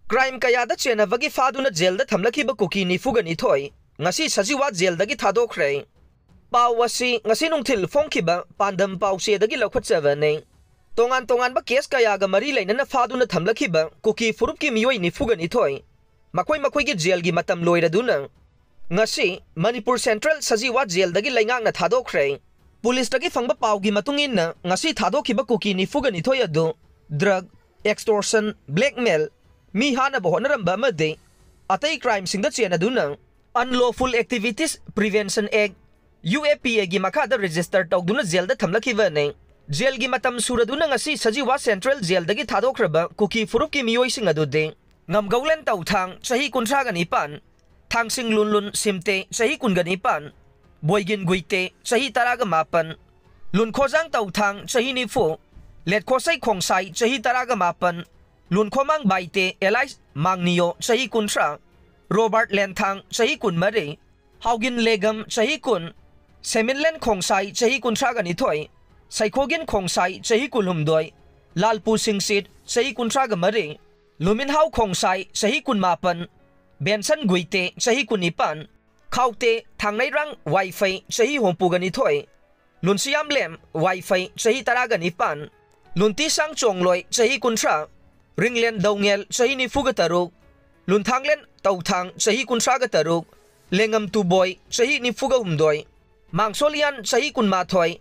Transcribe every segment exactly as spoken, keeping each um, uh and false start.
Crime ꯀꯌꯥꯗ ꯆꯦꯟꯅꯕꯒꯤ ꯐꯥꯗꯨꯅ ꯖꯦꯜꯗ ꯊꯝꯂꯛꯈꯤꯕ ꯀꯨꯀꯤ ꯅꯤꯐꯨꯒ ꯅꯤꯊꯣꯏ ꯉꯁꯤ ꯁꯖꯤꯋꯥ ꯖꯦꯜꯗꯒꯤ ꯊꯥꯗꯣꯛꯈ꯭ꯔꯦ꯫ ꯄꯥꯎ ꯑꯁꯤ ꯉꯁꯤ ꯅꯨꯡꯊꯤꯜ ꯐꯣꯡꯈꯤꯕ ꯄꯥꯟꯗꯝ ꯄꯥꯎꯆꯦꯗꯒꯤ ꯂꯧꯈꯠꯆꯕꯅꯤ꯫ ꯇꯣꯉꯥꯟ ꯇꯣꯉꯥꯟꯕ ꯀꯦꯁ ꯀꯌꯥꯒ ꯃꯔꯤ ꯂꯩꯅꯅ ꯐꯥꯗꯨꯅ ꯊꯝꯂꯛꯈꯤꯕ ꯀꯨꯀꯤ ꯐꯨꯔꯨꯞꯀꯤ ꯃꯤꯑꯣꯏ ꯅꯤꯐꯨꯒ ꯅꯤꯊꯣꯏ ꯃꯈꯣꯏ ꯃꯈꯣꯏꯒꯤ ꯖꯦꯜꯒꯤ ꯃꯇꯝ ꯂꯣꯏꯔꯗꯨꯅ ꯉꯁꯤ ꯃꯅꯤꯄꯨꯔ ꯁꯦꯟꯇ꯭ꯔꯦꯜ ꯁꯖꯤꯋꯥ ꯖꯦꯜꯗꯒꯤ ꯂꯩꯉꯥꯛꯅ ꯊꯥꯗꯣꯛꯈ꯭ꯔꯦ꯫ ꯄꯨꯂꯤꯁꯇꯒꯤ ꯐꯪꯕ ꯄꯥꯎꯒꯤ ꯃꯇꯨꯡ ꯏꯟꯅ ꯉꯁꯤ ꯊꯥꯗꯣꯛꯈꯤꯕ ꯀꯨꯀꯤ ꯅꯤꯐꯨꯒ ꯅꯤꯊꯣꯏ ꯑꯗꯨ ꯗ꯭ꯔꯒ, ꯑꯦꯛꯁꯇꯣꯔꯁꯟ, ꯕ꯭ꯂꯦꯛꯃꯦꯜ, ꯃꯤ ꯍꯥꯠꯅꯕ ꯍꯣꯠꯅꯔꯝꯕ ꯑꯃꯗꯤ ꯑꯇꯩ ꯀ꯭ꯔꯥꯏꯝꯁꯤꯡꯗ ꯆꯦꯟꯅꯗꯨꯅ Unlawful Activities Prevention Act, U A P ꯑꯦꯒꯤ ꯃꯈꯥꯗ ꯔꯦꯖꯤꯁꯇꯔ ꯇꯧꯗꯨꯅ ꯖꯦꯜꯗ ꯊꯝꯂꯛꯈꯤꯕꯅꯤ꯫ ꯖꯦꯜꯒꯤ ꯃꯇꯝ ꯁꯨꯔꯗꯨꯅ ꯉꯁꯤ ꯁꯖꯤꯋꯥ ꯁꯦꯟꯇ꯭ꯔꯦꯜ ꯖꯦꯜꯗꯒꯤ ꯊꯥꯗꯣꯛꯈ꯭ꯔꯕ ꯀꯨꯀꯤ ꯐꯨꯔꯨꯞꯀꯤ ꯃꯤꯑꯣꯏꯁꯤꯡ ꯑꯗꯨꯗꯤ ꯉꯝꯒꯧꯂꯦꯟ ꯇꯧꯊꯥꯡ, ꯆꯍꯤ ꯀꯨꯟꯊ꯭ꯔꯥꯒ ꯅꯤꯄꯥꯟ, ꯊꯥꯡꯁꯤꯡ ꯂꯨꯟꯂꯨꯟ ꯁꯤꯝꯇꯦ, ꯆꯍꯤ ꯀꯨꯟꯒ ꯅꯤꯄꯥꯟ, ꯕꯣꯏꯒꯤꯟ ꯒꯨꯏꯇꯦ, ꯆꯍꯤ ꯇꯔꯥꯒ ꯃꯥꯄꯟ, ꯂꯨꯟꯈꯣꯖꯥꯡ ꯇꯧꯊꯥꯡ, ꯆꯍꯤ ꯅꯤꯐꯨ, ꯂꯦꯠꯈꯣꯁꯩ ꯈꯣꯡꯁꯥꯏ, ꯆꯍꯤ ꯇꯔꯥꯒ ꯃꯥꯄꯟ, ꯂꯨꯟꯈꯣꯃꯥꯡ ꯕꯥꯏꯇꯦ, ꯑꯦꯂꯥꯏꯁ ꯃꯥꯡꯅꯤꯌꯣ, ꯆꯍꯤ ꯀꯨꯟꯊ꯭ꯔꯥ, ꯔꯣꯕꯥꯔꯠ ꯂꯦꯟꯊꯥꯡ, ꯆꯍꯤ ꯀꯨꯟꯃꯔꯤ, ꯍꯥꯎꯒꯤꯟ ꯂꯦꯒꯝ, ꯆꯍꯤ ꯀꯨꯟ, ꯁꯦꯃꯤꯟꯂꯦꯟ ꯈꯣꯡꯁꯥꯏ, ꯆꯍꯤ ꯀꯨꯟꯊ꯭ꯔꯥꯒ ꯅꯤꯊꯣꯏ, ꯁꯩꯈꯣꯒꯤꯟ ꯈꯣꯡꯁꯥꯏ, ꯆꯍꯤ ꯀꯨꯟꯍꯨꯝꯗꯣꯏ, ꯂꯥꯜꯄꯨ ꯁꯤꯡꯁꯤꯠ, ꯆꯍꯤ ꯀꯨꯟꯊ꯭ꯔꯥꯒ ꯃꯔꯤ, ꯂꯨꯃꯤꯟꯍꯥꯎ ꯈꯣꯡꯁꯥꯏ, ꯆꯍꯤ ꯀꯨꯟꯃꯥꯄꯟ, ꯕꯦꯟꯁꯟ ꯒꯨꯏꯇꯦ, ꯆꯍꯤ ꯀꯨꯟꯅꯤꯄꯥꯟ, ꯈꯥꯎꯇꯦ ꯊꯥꯡꯅꯩꯔꯥꯡ ꯋꯥꯏꯐꯩ, ꯆꯍꯤ ꯍꯨꯝꯐꯨꯒ ꯅꯤꯊꯣꯏ, ꯂꯨꯟꯁꯤꯌꯥꯝꯂꯦꯝ ꯋꯥꯏꯐꯩ, ꯆꯍꯤ ꯇꯔꯥꯒ ꯅꯤꯄꯥꯟ, ꯂꯨꯟꯇꯤꯁꯥꯡ ꯆꯣꯡꯂꯣꯏ, ꯆꯍꯤ ꯀꯨꯟꯊ꯭ꯔꯥ, ꯔꯤꯡꯂꯦꯟ ꯗꯧꯉꯦꯜ, ꯆꯍꯤ ꯅꯤꯐꯨꯒ ꯇꯔꯨꯛ, ꯂꯨꯟꯊꯥꯡꯂꯦꯟ ꯇꯧꯊꯥꯡ, ꯆꯍꯤ ꯀꯨꯟꯊ꯭ꯔꯥꯒ ꯇꯔꯨꯛ, ꯂꯦꯡꯉꯝ ꯇꯨꯕꯣꯏ, ꯆꯍꯤ ꯅꯤꯐꯨꯒ ꯍꯨꯝꯗꯣꯏ, ꯃꯥꯡꯁꯣꯂꯤꯌꯥꯟ, ꯆꯍꯤ ꯀꯨꯟꯃꯥꯊꯣꯏ,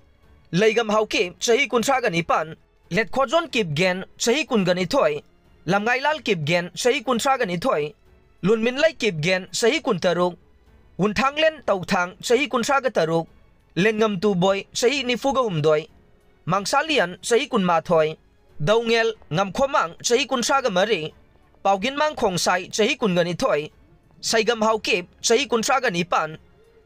ꯂꯩꯒꯝ ꯍꯥꯎꯀꯤꯞ, ꯆꯍꯤ ꯀꯨꯟꯊ꯭ꯔꯥꯒ ꯅꯤꯄꯥꯟ, ꯂꯦꯠꯈꯣꯖꯣꯟ ꯀꯤꯞꯒꯦꯟ, ꯆꯍꯤ ꯀꯨꯟꯒ ꯅꯤꯊꯣꯏ, ꯂꯝꯉꯥꯏꯂꯥꯜ ꯀꯤꯞꯒꯦꯟ, ꯆꯍꯤ ꯀꯨꯟꯊ꯭ꯔꯥꯒ ꯅꯤꯊꯣꯏ, ꯂꯨꯟꯃꯤꯟꯂꯩ ꯀꯤꯞꯒꯦꯟ, ꯆꯍꯤ ꯀꯨꯟꯇꯔꯨꯛ, ꯋꯨꯟꯊꯥꯡꯂꯦꯟ ꯇꯧꯊꯥꯡ, ꯆꯍꯤ ꯀꯨꯟꯊ꯭ꯔꯥꯒ ꯇꯔꯨꯛ, ꯂꯦꯟꯉꯝ ꯇꯨꯕꯣꯏ, ꯆꯍꯤ ꯅꯤꯐꯨꯒ ꯍꯨꯝꯗꯣꯏ, ꯃꯥꯡꯁꯥꯂꯤꯌꯟ, ꯆꯍꯤ ꯀꯨꯟꯃꯥꯊꯣꯏ, ꯗꯧꯉꯦꯜ ꯉꯝꯈꯣꯃꯥꯡ, ꯆꯍꯤ ꯀꯨꯟꯊ꯭ꯔꯥꯒ ꯃꯔꯤ, ꯄꯥꯎꯒꯤꯟꯃꯥꯡ ꯈꯣꯡꯁꯥꯏ, ꯆꯍꯤ ꯀꯨꯟꯒ ꯅꯤꯊꯣꯏ, ꯁꯩꯒꯝ ꯍꯥꯎꯀꯤꯞ, ꯆꯍꯤ ꯀꯨꯟꯊ꯭ꯔꯥꯒ ꯅꯤꯄꯥꯟ,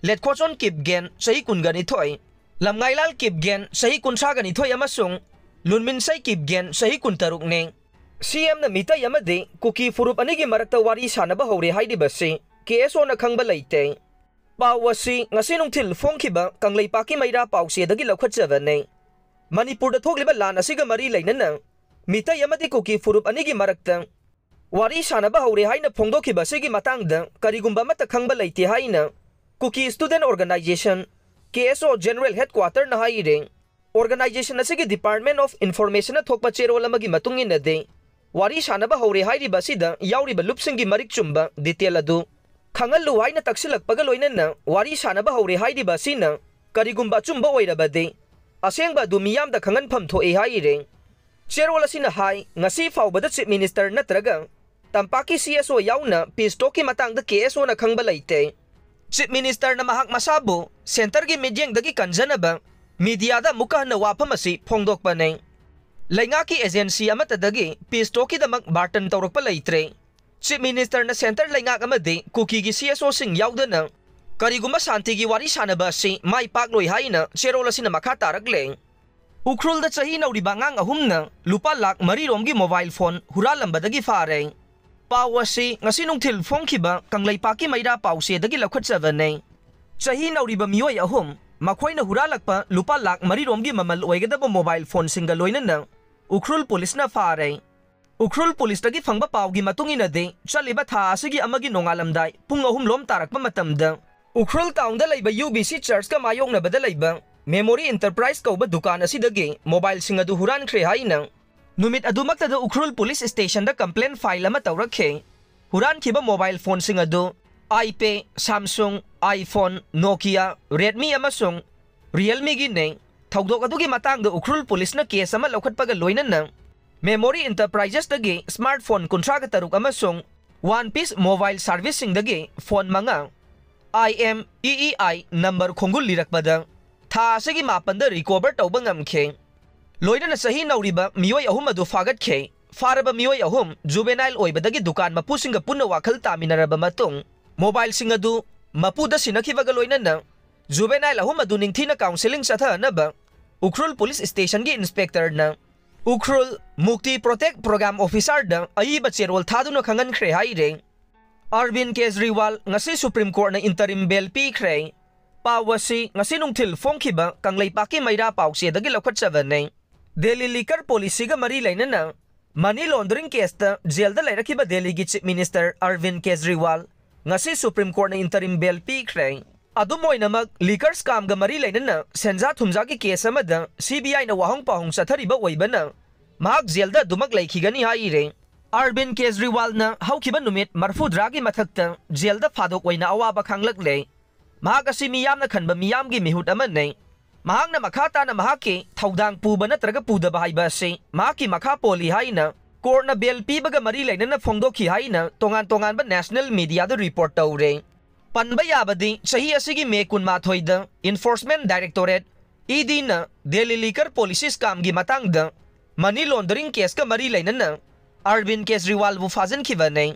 ꯂꯦꯠꯈꯣꯆꯣꯟ ꯀꯤꯞꯒꯦꯟ, ꯆꯍꯤ ꯀꯨꯟꯒ ꯅꯤꯊꯣꯏ, ꯂꯝꯉꯥꯏꯂꯥꯜ ꯀꯤꯞꯒꯦꯟ, ꯆꯍꯤ ꯀꯨꯟꯊ꯭ꯔꯥꯒ ꯅꯤꯊꯣꯏ ꯑꯃꯁꯨꯡ ꯂꯨꯟꯃꯤꯟꯁꯩ ꯀꯤꯞꯒꯦꯟ, ꯆꯍꯤ ꯀꯨꯟꯇꯔꯨꯛꯅꯤ꯫ ꯁꯤ ꯑꯦꯝꯅ ꯃꯤꯇꯩ ꯑꯃꯗꯤ ꯀꯨꯀꯤ ꯐꯨꯔꯨꯞ ꯑꯅꯤꯒꯤ ꯃꯔꯛꯇ ꯋꯥꯔꯤ ꯁꯥꯅꯕ ꯍꯧꯔꯦ ꯍꯥꯏꯔꯤꯕꯁꯤ ꯀꯦ ꯑꯦꯁ ꯑꯣꯅ ꯈꯪꯕ ꯂꯩꯇꯦ꯫ ꯄꯥꯎ ꯑꯁꯤ ꯉꯁꯤ ꯅꯨꯡꯊꯤꯜ ꯐꯣꯡꯈꯤꯕ ꯀꯪꯂꯩꯄꯥꯛꯀꯤ ꯃꯩꯔꯥ ꯄꯥꯎꯆꯦꯗꯒꯤ ꯂꯧꯈꯠꯆꯕꯅꯤ꯫ ꯃꯅꯤꯄꯨꯔꯗ ꯊꯣꯛꯂꯤꯕ ꯂꯥꯟ ꯑꯁꯤꯒ ꯃꯔꯤ ꯂꯩꯅꯅ ꯃꯤꯇꯩ ꯑꯃꯗꯤ ꯀꯨꯀꯤ ꯐꯨꯔꯨꯞ ꯑꯅꯤꯒꯤ ꯃꯔꯛꯇ ꯋꯥꯔꯤ ꯁꯥꯅꯕ ꯍꯧꯔꯦ ꯍꯥꯏꯅ ꯐꯣꯡꯗꯣꯛꯈꯤꯕ ꯑꯁꯤꯒꯤ ꯃꯇꯥꯡꯗ ꯀꯔꯤꯒꯨꯝꯕ ꯑꯃꯠꯇ ꯈꯪꯕ ꯂꯩꯇꯦ ꯍꯥꯏꯅ Kuki Student Organization, K S O General Headquarter ꯅ ꯍꯥꯏꯔꯦ꯫ Organization ꯑꯁꯤꯒꯤ Department of Information ꯅ ꯊꯣꯛꯄ ꯆꯦꯔꯣꯜ ꯑꯃꯒꯤ ꯃꯇꯨꯡ ꯏꯟꯅꯗꯤ, ꯋꯥꯔꯤ ꯁꯥꯅꯕ ꯍꯧꯔꯦ ꯍꯥꯏꯔꯤꯕ ꯑꯁꯤꯗ ꯌꯥꯎꯔꯤꯕ ꯂꯨꯞꯁꯤꯡꯒꯤ ꯃꯔꯤꯛ ꯆꯨꯝꯕ detail ꯑꯗꯨ ꯈꯪꯍꯜꯂꯨ ꯍꯥꯏꯅ ꯇꯛꯁꯤꯜꯂꯛꯄꯒ ꯂꯣꯏꯅꯅ ꯋꯥꯔꯤ ꯁꯥꯅꯕ ꯍꯧꯔꯦ ꯍꯥꯏꯔꯤꯕ ꯑꯁꯤꯅ ꯀꯔꯤꯒꯨꯝꯕ ꯑꯆꯨꯝꯕ ꯑꯣꯏꯔꯕꯗꯤ, ꯑꯁꯦꯡꯕ ꯑꯗꯨ ꯃꯤꯌꯥꯝꯗ ꯈꯪꯍꯟꯐꯝ ꯊꯣꯛꯑꯦ ꯍꯥꯏꯔꯦ꯫ ꯆꯦꯔꯣꯜ ꯑꯁꯤꯅ ꯍꯥꯏ, ꯉꯁꯤ ꯐꯥꯎꯕꯗ Chief Minister ꯅꯠꯇ꯭ꯔꯒ ꯇꯝꯄꯥꯛꯀꯤ C S O ꯌꯥꯎꯅ peace talk ꯀꯤ ꯃꯇꯥꯡꯗ K S O ꯅ ꯈꯪꯕ ꯂꯩꯇꯦ꯫ Chief Minister ꯅ ꯃꯍꯥꯛ ꯃꯁꯥꯕꯨ centre ꯒꯤ ꯃꯤꯠꯌꯦꯡꯗꯒꯤ ꯀꯟꯖꯅꯕ media ꯗ ꯑꯃꯨꯛꯀ ꯍꯟꯅ ꯋꯥꯐꯝ ꯑꯁꯤ ꯐꯣꯡꯗꯣꯛꯄꯅꯤ꯫ ꯂꯩꯉꯥꯛꯀꯤ agency ꯑꯃꯠꯇꯗꯒꯤ peace talk ꯀꯤꯗꯃꯛ ꯕꯥꯔꯇꯟ ꯇꯧꯔꯛꯄ ꯂꯩꯇ꯭ꯔꯦ꯫ Chief Minister ꯅ centre ꯂꯩꯉꯥꯛ ꯑꯃꯗꯤ ꯀꯨꯀꯤꯒꯤ C S O ꯁꯤꯡ ꯌꯥꯎꯗꯅ ꯀꯔꯤꯒꯨꯝꯕ ꯁꯥꯟꯇꯤꯒꯤ ꯋꯥꯔꯤ ꯁꯥꯅꯕ ꯑꯁꯤ ꯃꯥꯏ ꯄꯥꯛꯂꯣꯏ ꯍꯥꯏꯅ ꯆꯦꯔꯣꯜ ꯑꯁꯤꯅ ꯃꯈꯥ ꯇꯥꯔꯛꯂꯦ꯫ ꯎꯈ꯭ꯔꯨꯜꯗ ꯆꯍꯤ ꯅꯧꯔꯤꯕ ꯑꯉꯥꯡ ꯑꯍꯨꯝꯅ ꯂꯨꯄꯥ ꯂꯥꯈ ꯃꯔꯤ ꯔꯣꯝꯒꯤ mobile phone ꯍꯨꯔꯥꯜꯂꯝꯕꯗꯒꯤ ꯐꯥꯔꯦ꯫ ꯄꯥꯎ ꯑꯁꯤ ꯉꯁꯤ ꯅꯨꯡꯊꯤꯜ ꯐꯣꯡꯈꯤꯕ ꯀꯪꯂꯩꯄꯥꯛꯀꯤ ꯃꯩꯔꯥ ꯄꯥꯎꯆꯦꯗꯒꯤ ꯂꯧꯈꯠꯆꯕꯅꯤ꯫ ꯆꯍꯤ ꯅꯧꯔꯤꯕ ꯃꯤꯑꯣꯏ ꯑꯍꯨꯝ, ꯃꯈꯣꯏꯅ ꯍꯨꯔꯥꯜꯂꯛꯄ ꯂꯨꯄꯥ ꯂꯥꯈ ꯃꯔꯤ ꯔꯣꯝꯒꯤ ꯃꯃꯜ ꯑꯣꯏꯒꯗꯕ mobile phone ꯁꯤꯡꯒ ꯂꯣꯏꯅꯅ ꯎꯈ꯭ꯔꯨꯜ ꯄꯨꯂꯤꯁꯅ ꯐꯥꯔꯦ꯫ ꯎꯈ꯭ꯔꯨꯜ ꯄꯨꯂꯤꯁꯇꯒꯤ ꯐꯪꯕ ꯄꯥꯎꯒꯤ ꯃꯇꯨꯡ ꯏꯟꯅꯗꯤ, ꯆꯠꯂꯤꯕ ꯊꯥ ꯑꯁꯤꯒꯤ ꯑꯃꯒꯤ ꯅꯣꯡꯉꯥꯜꯂꯝꯗꯥꯏ ꯄꯨꯡ ꯑꯍꯨꯝ ꯂꯣꯝ ꯇꯥꯔꯛꯄ ꯃꯇꯝꯗ ꯎꯈ꯭ꯔꯨꯜ town ꯗ ꯂꯩꯕ U B C church ꯀ ꯃꯥꯌꯣꯛꯅꯕꯗ ꯂꯩꯕ Memory Enterprise ꯀꯧꯕ ꯗꯨꯀꯥꯟ ꯑꯁꯤꯗꯒꯤ mobile ꯁꯤꯡ ꯑꯗꯨ ꯍꯨꯔꯥꯟꯈ꯭ꯔꯦ ꯍꯥꯏꯅ ꯅꯨꯃꯤꯠ ꯑꯗꯨꯃꯛꯇꯗ ꯎꯈ꯭ꯔꯨꯜ ꯄꯨꯂꯤꯁ station ꯗ complaint file ꯑꯃ ꯇꯧꯔꯛꯈꯤ꯫ ꯍꯨꯔꯥꯟꯈꯤꯕ mobile phone ꯁꯤꯡ ꯑꯗꯨ iPay, Samsung, iPhone, Nokia, Redmi ꯑꯃꯁꯨꯡ Realme ꯒꯤꯅꯤ꯫ ꯊꯧꯗꯣꯛ ꯑꯗꯨꯒꯤ ꯃꯇꯥꯡꯗ ꯎꯈ꯭ꯔꯨꯜ ꯄꯨꯂꯤꯁꯅ case ꯑꯃ ꯂꯧꯈꯠꯄꯒ ꯂꯣꯏꯅꯅ Memory Enterprises ꯇꯒꯤ smartphone ꯀꯨꯟꯊ꯭ꯔꯥꯒ ꯇꯔꯨꯛ ꯑꯃꯁꯨꯡ One Piece Mobile Service ꯁꯤꯡꯗꯒꯤ phone ꯃꯉꯥ, I M E E I number ꯈꯣꯡꯒꯨꯜ ꯂꯤꯔꯛꯄꯗ ꯊꯥ ꯑꯁꯤꯒꯤ ꯃꯥꯄꯟꯗ recover ꯇꯧꯕ ꯉꯝꯈꯤ꯫ ꯂꯣꯏꯅꯅ ꯆꯍꯤ ꯅꯧꯔꯤꯕ ꯃꯤꯑꯣꯏ ꯑꯍꯨꯝ ꯑꯗꯨ ꯐꯥꯒꯠꯈꯤ꯫ ꯐꯥꯔꯕ ꯃꯤꯑꯣꯏ ꯑꯍꯨꯝ juvenile ꯑꯣꯏꯕꯗꯒꯤ ꯗꯨꯀꯥꯟ ꯃꯄꯨꯁꯤꯡꯒ ꯄꯨꯟꯅ ꯋꯥꯈꯜ ꯇꯥꯃꯤꯟꯅꯔꯕ ꯃꯇꯨꯡ, mobile ꯁꯤꯡ ꯑꯗꯨ ꯃꯄꯨꯗ ꯁꯤꯟꯅꯈꯤꯕꯒ ꯂꯣꯏꯅꯅ juvenile ꯑꯍꯨꯝ ꯑꯗꯨ ꯅꯤꯡꯊꯤꯅ counselling ꯆꯠꯊꯍꯟꯅꯕ ꯎꯈ꯭ꯔꯨꯜ ꯄꯨꯂꯤꯁ station ꯒꯤ inspector ꯅ Ukhrul Mukti Protect Program officer ꯗ ꯑꯏꯕ ꯆꯦꯔꯣꯜ ꯊꯥꯗꯨꯅ ꯈꯪꯍꯟꯈ꯭ꯔꯦ ꯍꯥꯏꯔꯦ꯫ ꯑꯔꯕꯤꯟ ꯀꯦꯖꯔꯤꯋꯥꯜ ꯉꯁꯤ Supreme Court ꯅ interim bail ꯄꯤꯈ꯭ꯔꯦ꯫ ꯄꯥꯎ ꯑꯁꯤ ꯉꯁꯤ ꯅꯨꯡꯊꯤꯜ ꯐꯣꯡꯈꯤꯕ ꯀꯪꯂꯩꯄꯥꯛꯀꯤ ꯃꯩꯔꯥ ꯄꯥꯎꯆꯦꯗꯒꯤ ꯂꯧꯈꯠꯆꯕꯅꯤ꯫ Delhi liquor policy ꯒ ꯃꯔꯤ ꯂꯩꯅꯅ Money laundering caseꯇ jailꯗ ꯂꯩꯔꯛꯈꯤꯕ ꯗꯦꯜꯂꯤꯒꯤ Chief Minister Arvind Kejriwal ꯉꯁꯤ Supreme Courtꯅ interim bail ꯄꯤꯈ꯭ꯔꯦ꯫ ꯑꯗꯨꯝ ꯑꯣꯏꯅꯃꯛ, liquor scamꯒ ꯃꯔꯤ ꯂꯩꯅꯅ ꯁꯦꯟꯖꯥ ꯊꯨꯝꯖꯥꯒꯤ case ꯑꯃꯗ CBIꯅ ꯋꯥꯍꯪ ꯄꯥꯎꯍꯪ ꯆꯠꯊꯔꯤꯕ ꯑꯣꯏꯕꯅ, ꯃꯍꯥꯛ jailꯗ ꯑꯗꯨꯃꯛ ꯂꯩꯈꯤꯒꯅꯤ ꯍꯥꯏꯔꯦ꯫ Arvind Kejriwalꯅ ꯍꯧꯈꯤꯕ ꯅꯨꯃꯤꯠ ꯃꯔꯤꯐꯨꯇꯔꯥꯒꯤ ꯃꯊꯛꯇ jailꯗ ꯐꯥꯗꯣꯛ ꯑꯣꯏꯅ ꯑꯋꯥꯕ ꯈꯥꯡꯂꯛꯂꯦ꯫ ꯃꯍꯥꯛ ꯑꯁꯤ ꯃꯤꯌꯥꯝꯅ ꯈꯟꯕ ꯃꯤꯌꯥꯝꯒꯤ ꯃꯤꯍꯨꯠ ꯑꯃꯅꯤ꯫ ꯃꯍꯥꯛꯅ ꯃꯈꯥ ꯇꯥꯅ ꯃꯍꯥꯛꯀꯤ ꯊꯧꯗꯥꯡ ꯄꯨꯕ ꯅꯠꯇ꯭ꯔꯒ ꯄꯨꯗꯕ ꯍꯥꯏꯕ ꯑꯁꯤ ꯃꯍꯥꯛꯀꯤ ꯃꯈꯥ ꯄꯣꯜꯂꯤ ꯍꯥꯏꯅ courtꯅ bail ꯄꯤꯕꯒ ꯃꯔꯤ ꯂꯩꯅꯅ ꯐꯣꯡꯗꯣꯛꯈꯤ ꯍꯥꯏꯅ ꯇꯣꯉꯥꯟ ꯇꯣꯉꯥꯟꯕ national mediaꯗ report ꯇꯧꯔꯦ꯫ ꯄꯟꯕ ꯌꯥꯕꯗꯤ, ꯆꯍꯤ ꯑꯁꯤꯒꯤ May ꯀꯨꯟꯃꯥꯊꯣꯏꯗ Enforcement Directorate, EDꯅ Delhi liquor policy scamꯒꯤ ꯃꯇꯥꯡꯗ money laundering caseꯀ ꯃꯔꯤ ꯂꯩꯅꯅ Arvind Kejriwalꯕꯨ ꯐꯥꯖꯤꯟꯈꯤꯕꯅꯤ꯫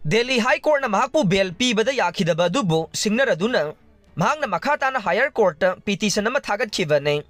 Delhi High Courtꯅ ꯃꯍꯥꯛꯄꯨ bail ꯄꯤꯕꯗ ꯌꯥꯈꯤꯗꯕ ꯑꯗꯨꯕꯨ ꯁꯤꯡꯅꯔꯗꯨꯅ, ꯃꯍꯥꯛꯅ ꯃꯈꯥ ꯇꯥꯅ higher courtꯇ petition ꯑꯃ ꯊꯥꯒꯠꯈꯤꯕꯅꯤ꯫